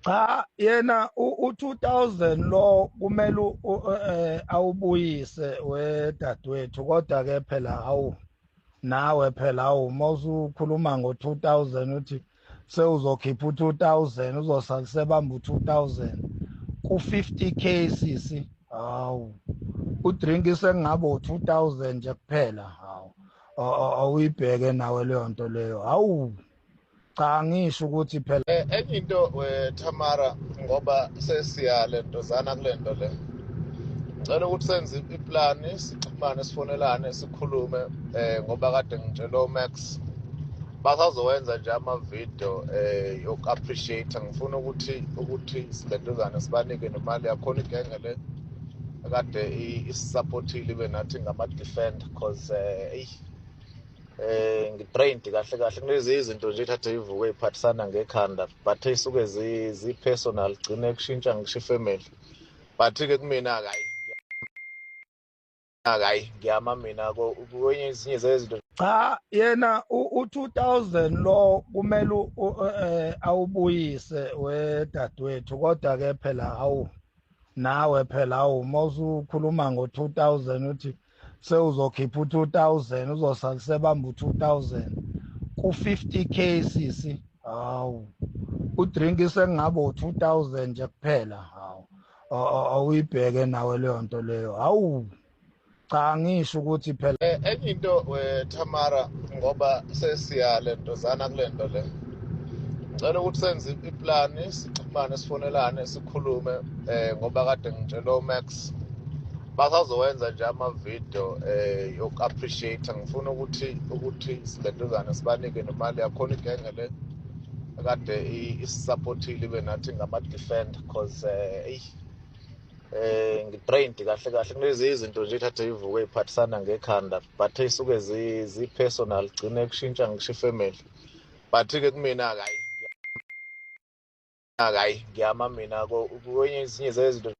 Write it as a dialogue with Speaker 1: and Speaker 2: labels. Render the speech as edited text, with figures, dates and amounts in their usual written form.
Speaker 1: Cha, yena u2000 lo kumele awubuyise, wedadewethu. Kodwa ke phela, hawu, nawe phela, hawu, mawusukhuluma ngo2000, uthi sewuzokhipha u2000, uzosala sebamba u2000 ku50K, sisi. Hawu, udrink sengabe u2000 nje kuphela. Hawu, awuyibheke nawe leyo nto leyo. Hawu, cha, ngisho ukuthi phela
Speaker 2: Enye into, Tamara, ngoba sesiya lentozana kule nto le, ngicela ukuthi senze iplani, sixhumane, sifonelane, sikhulume, ngoba kade ngitshela oMax basazowenza nje ama-video yoku-appreciate. Ngifuna ukuthi silentozane sibanike nemali yakhona, igenge le kade isupportile, ibe nathi ngama-defend, 'cause eyi, ngi-drained kahle kahle kulezi izinto nje thathe ivuke iphathisana ngekhanda, but ey'suke zi-personal, gcine kushintsha ngisho ifamily. But-ke kumina, hayi hayi, ngiyama mina kwenye ezinye zezinto.
Speaker 1: Cha, yena u2000 lo kumele awubuyise, wedadewethu. Kodwa ke phela, hawu, nawe phela, hawu, mawusukhuluma ngo2000, uthi sewuzokhipha u2000, uzosala sebamba u2000 ku50K, sisi. Hawu, udrink sengabe u2000 nje kuphela. Hawu, awuyibheke nawe leyo nto leyo. Hawu, cha, ngisho ukuthi phela
Speaker 2: Enye into, Tamara, ngoba sesiya lentozana kule nto le, ngicela ukuthi senze iplani, sixhumane, sifonelane, sikhulume, ngoba kade ngitshela oMax basazowenza nje ama-video yoku-appreciate. Ngifuna ukuthi silentozane sibanike nemali yakhona, igenge le kade isupportile, ibe nathi ngama-defend, 'cause eyi, ngi-drained kahle kahle kulezi izinto nje thathe ivuke iphathisana ngekhanda, but ey'suke zi-personal, gcine kushintsha ngisho ifamily. But-ke kumina, hayi hayi, ngiyama mina kwenye ezinye zezinto.